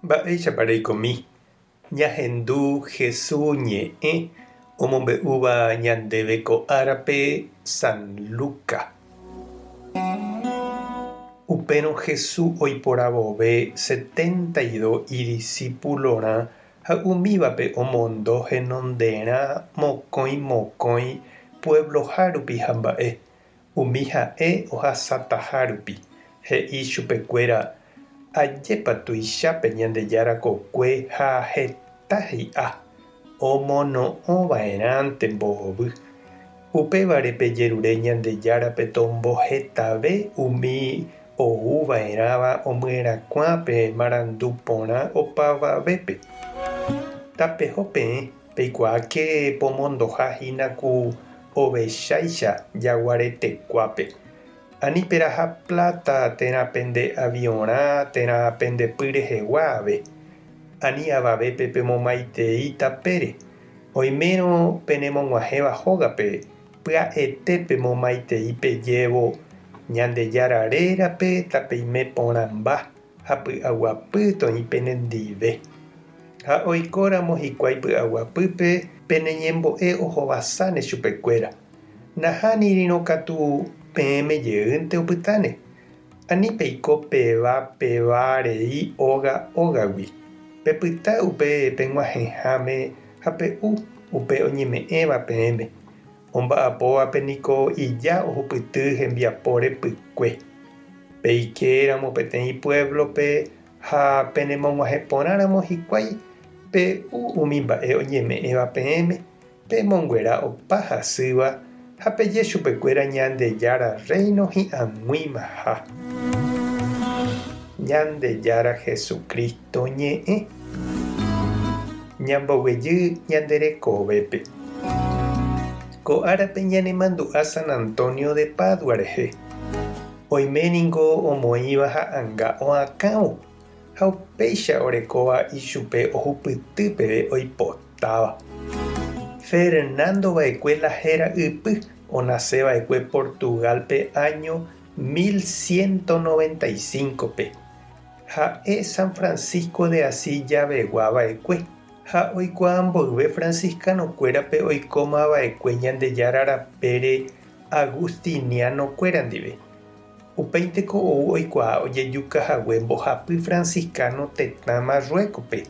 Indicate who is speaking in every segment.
Speaker 1: Mba'éichapa reikomi ñahendu Hesu ñe'ẽ omombe'úva ñandéve ko árape San Luca? Upérõ Hesu oiporavove setenta y dos idisípulorã ha umívape omondo henonderã mokõi mokõi puebloha rupi ha mba'e, Umi ha'e ohasataha rupi, he'i chupekuéra, Ajépa tuicha pe Ñandejára kokue ha heta hi'a, omono'õ va'erãnte mbovy. Upévare pejerure Ñandejárape tombohetave umi ou va'erãva omyerakuã pe marandu porã opavavépe. Tapeho peẽ, Peikuaáke pomondoha hína ku ovecháicha jaguaretekuápe. Ani peraha pláta térã pende aviõrã térã pende py rehegua ave. Ani avavépe pemomaitei tapére. Oimérõ penemog̃uahẽva hógape, pya'ete pemomaitei pejévo, Ñandejára rérape tapeime porãmba. ha py'aguapy toĩ penendive. Ha oikóramo hikuái py'aguapýpe pene ñembo'e ohovasáne chupekuéra. Nahánirirõ katu peẽme jeýnte opytáne. Ani peiko peva peva rei óga ógagui. Pepyta upe peg̃uahẽháme ha pe'u upe oñeme'ẽva peẽme. Omba'apóvape niko ija ohupyty hembiapo repykue. Peikéramo peteĩ puévlope ha penemog̃uahẽ porãramo hikuái, pe'u umi mba'e oñeme'ẽva peẽme, pemonguera opa hasýva ha peje chupekuéra Ñandejára Rréino hi'ag̃uimaha. Ñandejára Jesucristo ñe'ẽ. Ñamboguejy ñande rekovépe. Ko árape ñanemandu'a San Antonio de Padua rehe. Oime ningo omoĩva ha'anga oakãvo ha upéicha orekóva ichupe ohupyty peve oipotáva. Fernando va'ekue la héra ypy onase va'ekue Portugal-pe áño 1195-pe. Ha'e San Francisco de Asís javegua va'ekue, ha oikuaa mboyve franciscano-kuérape oikóma va'ekue Ñandejára rapére agustiniano-kuéra ndive. Upéinteko ou oikuaa ojejuka hague mbohapy franciscano tetã Marruécope.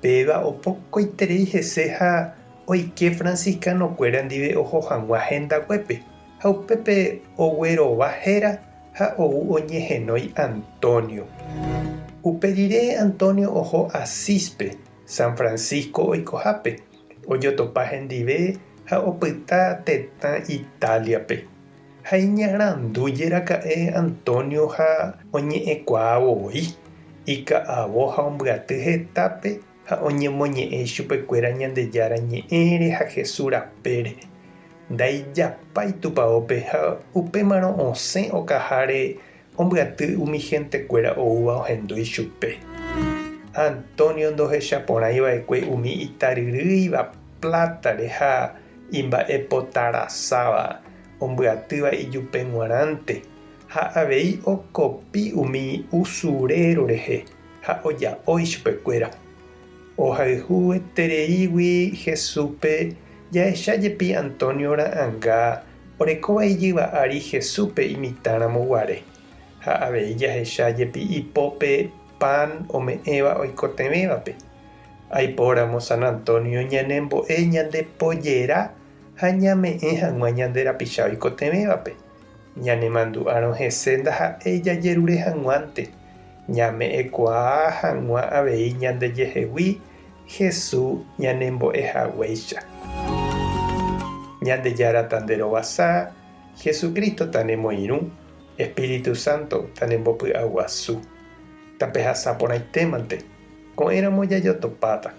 Speaker 1: Péva opokoiterei hese ha oike franciscano-kuéra ndive oho hag̃ua hendaguépe, ha upépe oguerova héra ha ou oñehenói Antonio. Upe rire Antonio oho Asíspe, San Francisco oikohápe, ojotopa hendive ha opyta tetã Itáliape. Ha iñarandu jeraka'e Antonio ha oñe'ẽkuaa voi, ika'avo ha ombyaty hetápe ha oñemoñe'ẽ ichupekuéra Ñandejára ñe'ẽre ha Jesús rapére. Ndaijapái tupaópe ha upémarõ osẽ okaháre ombyaty umi hentekuéra oúva ohendu ichupe. Antonio ndohechaporãi va'ekue umi itaryrýiva plátare ha imba'epotarasáva ombyatýva ijupe g̃uarãnte, ha avei okopi umi usuréro rehe ha oja'o ichupekuéra. Ohayhuetereígui Jesúspe jahecha jepi Antonio ra'anga orekóva ijyva ári Jesúspe imitãramo guare, ha avei jahecha jepi ipópe pan ome'ẽva oikotevẽvape. Aipóramo San Antonio ñanembo'e ñande pojera ha ñame'ẽ hag̃ua ñande rapicha oikotevẽvape. Ñanemandu'árõ hese ndaha'éi jajerure hag̃uánte, ñame'ẽkuaa hag̃ua avei ñandejehegui Jesús ñanembo'e haguéicha. Ñandejára tanderovasa, Jesucristo tanemoirũ, Espíritu Santo tanembopy'aguasu. Tapehasa porãitémante, ko'ẽramo jajotopáta.